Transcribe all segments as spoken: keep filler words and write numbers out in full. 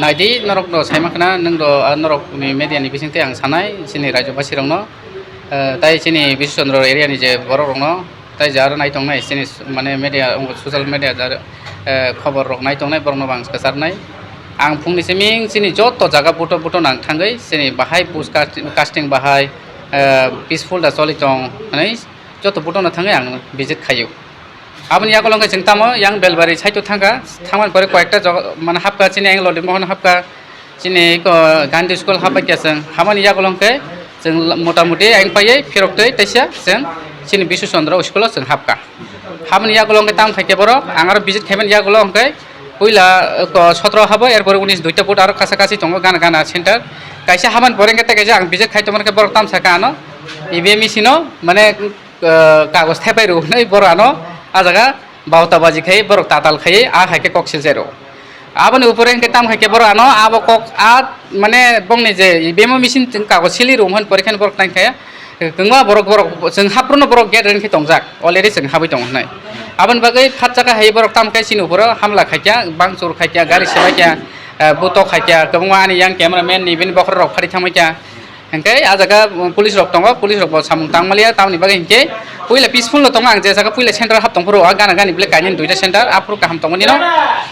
Naidi norok do saima khna, nwng do, ah, norok ni media ni bising tei ang sanai, chini Rajya basi rok no, eh, tai chini Bisu Chandra area ni je borok rok no, tai je aro nai tong nai, chini s-, mane media, social media jar, eh, khobor rok nai tong nai, borok no bo ang kwchar nai. Ang phung ni siming chini joto jaga buto buto nang thangwi, chini bahai bush cast-, casting bahai, eh, peaceful da choli tong, hwnwi joto buto no thangwi ang visit khaio. Aboni yagulo hwnkhe chwng tamo yang Belbari side o thangkha, thangmani pore koyekta jaga, mane, hapkha chini ang Lodi Mohon hapkha, chini ko Gandhi School hapkha chwng, habani yagulo hwnkhe chwng la-, motamuti ang paiwi phirok twi teisa chwng chini Bisu Chandra School o chwng hapkha. Habani yagulo hwnkhe tamo khaikhe borok, ang aro visit khaimani yagulo hwnkhe puila, eh, ko sotro habo, erpore unis duita vote aro kasa kasi tongo gana gana center. Kaisa habani pore hwnkhe tei kaisa ang visit khai tongmani khe borok tamo sakha ano E V M machine o, mane, eh, kagoj thepai rw hwnwi borok ano ah jaga bauta baji khai borok tatal khai ah hai khe kok silchai rw. Aboni upore hwnkhe tam hai khe borok ano abo kok ah mane bongni je E V M o machine chwng kagoj sili rw hwn pore khe borok tang khe kwbangma borok borok chwng haphuru no borok gate reng khe tongjak already chwng habwi tongo hwnwi. Aboni bagwi phat chakha hai borok tam khe chini uporo hamla khai kha, bangchur khai kha, gari swbai kha, eh, butok khai kha, kwbangma ani yang camera man ni bini bokhorok rok phari thangbai kha. Hingke ah jaga, um, police rok tongo, police rok bo samung tang maliya, tamoni bagwi hingke puila peaceful no tongo ang je jaga puila center hap tong phuru, ah gana gani bile kainwi duita center, aphuru kaham tongmani no.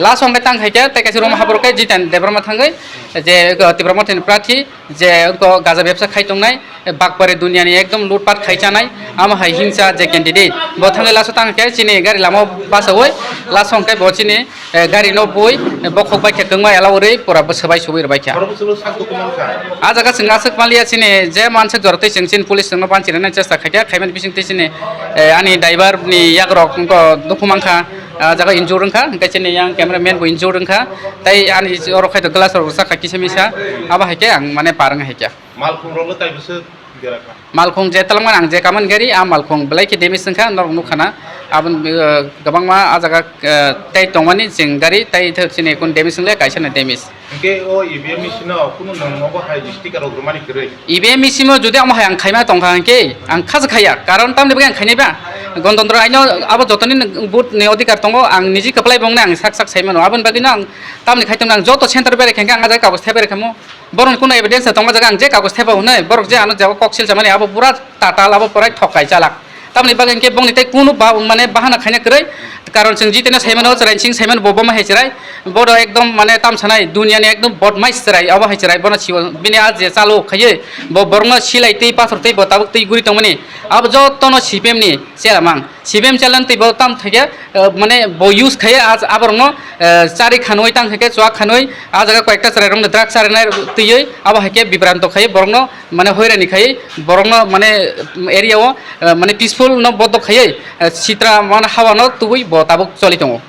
Last o hingke tang khaikhe tei kaisa room hapor khe Jiten Debbarma thangwi je, uh, Tipra Mothani prathi je wngkho gaja bebsa khai tongnai, eh, bakpare duniani ekdom lutpat khai chanai, amo hai hingsa je candidate. Bo thangwi last o tang khe chini gari lama o bachaui last o hingke bo chini eh, gari no bui, eh, bokhok bai khe kwngma ela urui pura bwswbai suwi rwbai kha. Borok bwswk sak dukhu mankha. Ah jaga chwng aswk maliya chini je manswk jorotwi chwng chini police chwngno banchi rwna chesta khaikha, khaimani bisingtwi chini, eh, ani driver ni yakrok wngkha dukhu mankha, ah jaga injured wngkha, hwnkhe chini yang camera man bo injured wngkha, tei ani oro khai glass rok rwchak kha kisa misa, abo hai khe ang mane par wng hai kha. Malkhung rok le tai bwswk dera kha. Malkhung je talangmani ang je kamani gari, ah malkhung belai khe damage wngkha, norok nukha na. Aboni, eh, kwbangma ah jaga, eh, tei tongmani chwng gari tei thok chini kun damage wngle kaisa na damage. Hingke o E V M machine o kunu nwng obo hai sticker rok rwmani kwrwi? E V M machine o jodi amo hai ang khaima tongkha hingke ang khaja khaya, karon tamni bagwi ang khainai ba? Gontontro aino abo jotoni vote ni odhikar tongo, ang niji kwplai bongni ang sak sak saimano. Aboni bagwino ang tamni khai tongno ang joto center berai khe hingke ang ah jaga kagoj thai berai khamo. Borokni kunu evidence tongo jaga ang je kagoj thaiba hwnwi, borok je ano jaga kok silsa mani abo pura tatal, abo purai thok kai chalak. Tamoni bagwi hwnkhe bongni tei kunu ba-, mane bahana khaina kwrwi, karon chwng jiteno saimano chwrai sing saimano bo boma hai chwrai, bodo ekdom mane tam sanai duniani ekdom bodmais chwrai, abo hai chwrai bono siwo bini a je chalo khaiwi bo borokno silai twi pathor twi bo tabuk twi guri tongmani abo jotono C P M ni chelamang. C P M challenge tei bo tam thai khe, eh, mane bo use khai a, aborokno, eh, chari khanwi tang thai khe chuak khanwi a jaga koyekta chwrairokno drug charinai twiwi abo hai khe bibranto khai borokno mane hoirani khai borokno mane area o, eh, mane peaceful no bodok khai, eh, sitra mane hawa no tubui bo tabuk choli tongo.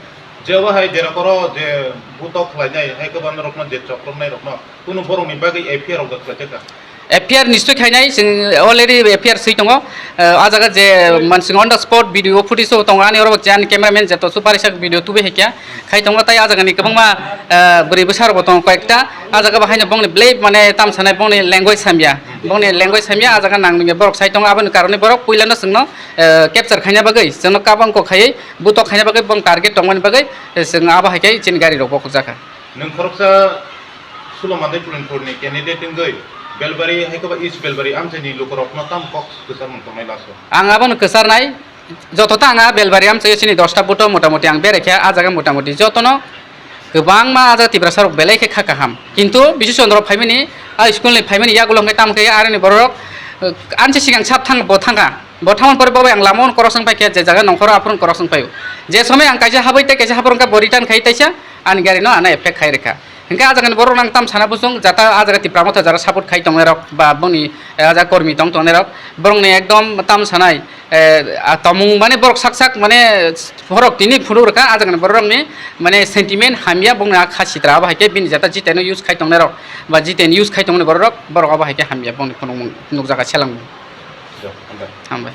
Je obo hai jera koro je butok khlainai hai kwbangma rokno je chokrognai rokno kunu borokni bagwi F I R rok da khlaijak kha? F I R nischoi khainai, chwng already F I R swi tongo. Eh, ah jaga je mansing on the spot video footage o tongo, ani oro je ani cameraman je to super isa video tubui hai kya khai tongo, tai ah jaga ni kwbangma, eh, bwrwi bwsa rok bo tongo koyekta, ah jaga bo haino bongni belai mane tam sanai bongni language hamya, bongni language hamya, ah jaga nang nungya borok sai tongo, aboni karone borok puila no chwngno, eh, capture khaina bagwi chwngno kabang kok khaiwi butok khaina bagwi bong target tongmani bagwi, eh, chwng abo hai khe chini gari rok bokhok jakha. Nwng khoroksa Sulo Mandai Pulinthorni candidate wngwi Belbari hai khe ba East Belbari amchaini lukurokno tamo kok kwcharmung tongnai laso? Ang abono kwcharnai, joto ta ang a Belbari amchaio chini dosta buto motamoti ang berai khe ah jaga motamoti jotono kwbangma ah jaga Tiprasa rok belai khe kha kaham. Kintu Bisu Chandra phaimani, ah school ni phaimani yagulo hwnkhe tamo khe aroni borok, eh, ansi sigang sap thang bo thangkha. Bo thangmani pore bo bai ang lama-o korok swng paikha, je jaga nongkhoro aphuru korok swng paio. Je somoi ang kaisa habwi tei kaisa haphuru wngkha bo return khai taisa ani gari no ano effect khai rwkha. Hingke ah jagani borok nang tam sana bosong jata ah jaga Tipra Motha jara support khai tongnai rok ba boni, eh, ah jaga kormi tong tongnai rok borokni ekdom tam sanai, eh, ah, tomung mane borok sak sak mane borok tini phunuk rwkha ah jagani borok rokni mane sentiment hamya bongni ah kha sitra abo hai khe bini jata jiteno use khai tongnai rok ba jiten use khai tongmani borok rok borok abo hai khe hamya bongni phunukmung nukjaga selengmung. Hambai.